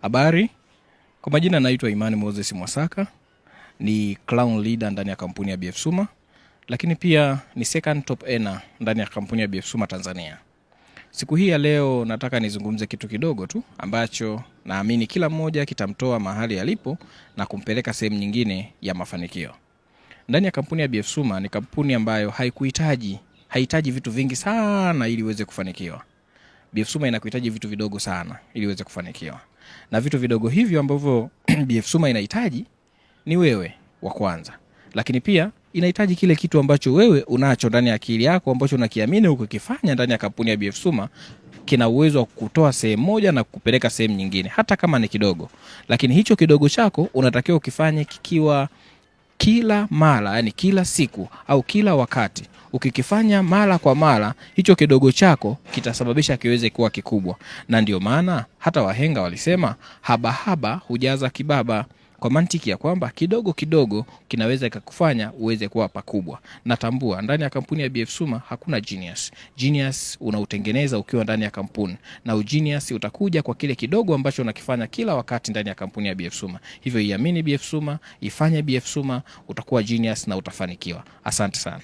Habari, kwa majina naitwa Imani Moses Mwasaka, ni clown leader ndani ya kampuni ya BF Suma, lakini pia ni second top earner ndani ya kampuni ya BF Suma Tanzania. Siku hii ya leo nataka nizungumze kitu kidogo tu ambacho naamini kila mmoja kitamtoa mahali alipo na kumpeleka sehemu nyingine ya mafanikio. Ndani ya kampuni ya BF Suma ni kampuni ambayo haihitaji vitu vingi sana ili uweze kufanikiwa. BF Suma inakuhitaji vitu vidogo sana ili uweze kufanikiwa. Na vitu vidogo hivyo ambavyo BF Suma inahitaji ni wewe wa kwanza. Lakini pia inahitaji kile kitu ambacho wewe unacho ndani ya akili yako ambacho unakiamini ukikifanya ndani ya kampuni ya BF Suma kina uwezo wa kukutoa sehemu moja na kukupeleka sehemu nyingine, hata kama ni kidogo. Lakini hicho kidogo chako unatakiwa ukifanye kikiwa kila mara, yani kila siku au kila wakati. Ukikifanya mara kwa mara, hicho kidogo chako kitasababisha kiweze kuwa kikubwa. Na ndio maana hata wahenga walisema haba haba hujaza kibaba, kwa mantiki ya kwamba kidogo kidogo kinaweza kikakufanya uweze kuwa pakubwa. Natambua ndani ya kampuni ya BF Suma hakuna genius. Genius unautengeneza ukiwa ndani ya kampuni, na ugenius utakuja kwa kile kidogo ambacho unakifanya kila wakati ndani ya kampuni ya BF Suma. Hivyo iamini BF Suma, ifanye BF Suma, utakuwa genius na utafanikiwa. Asante sana.